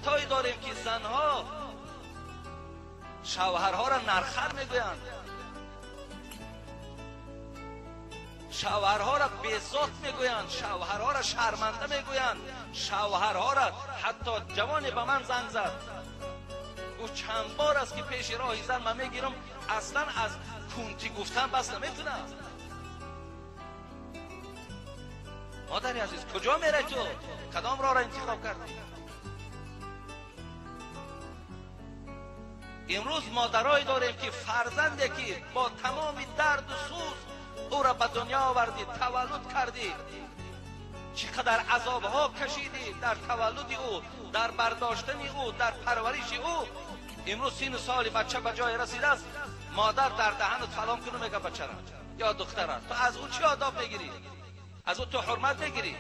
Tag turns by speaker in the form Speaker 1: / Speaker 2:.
Speaker 1: ҳолатҳое дорем, ки занҳо шавҳарҳоро нархар мегӯянд, шавҳарҳоро безот мегӯянд, шавҳарҳоро шарманда мегӯянд, шавҳарҳоро ҳатто ҷавоне ба ман занг зад, гуфт чанд бор аст, ки пеши роҳи зан ман мегирам, аслан аз кунтӣ гуфтан бас наметунам. Модари азиз, куҷо мерай ту? Кадом роҳро интихоб кардӣ? Имрӯз модарое дорем, ки фарзанде ки бо тамоми дарду сӯз ӯро ба дунё овардӣ, таваллуд кардӣ, чӣ қадар азобҳо кашидӣ дар таваллуди ӯ, дар бардоштани ӯ, дар парвариши ӯ. Имрӯз сину соли бача ба ҷое расидааст, модар дар даҳану салом куну мега бачара ё духтара, ту аз ӯ чӣ одоб мегирӣ? Аз ӯ ту ҳурмат мегирӣ?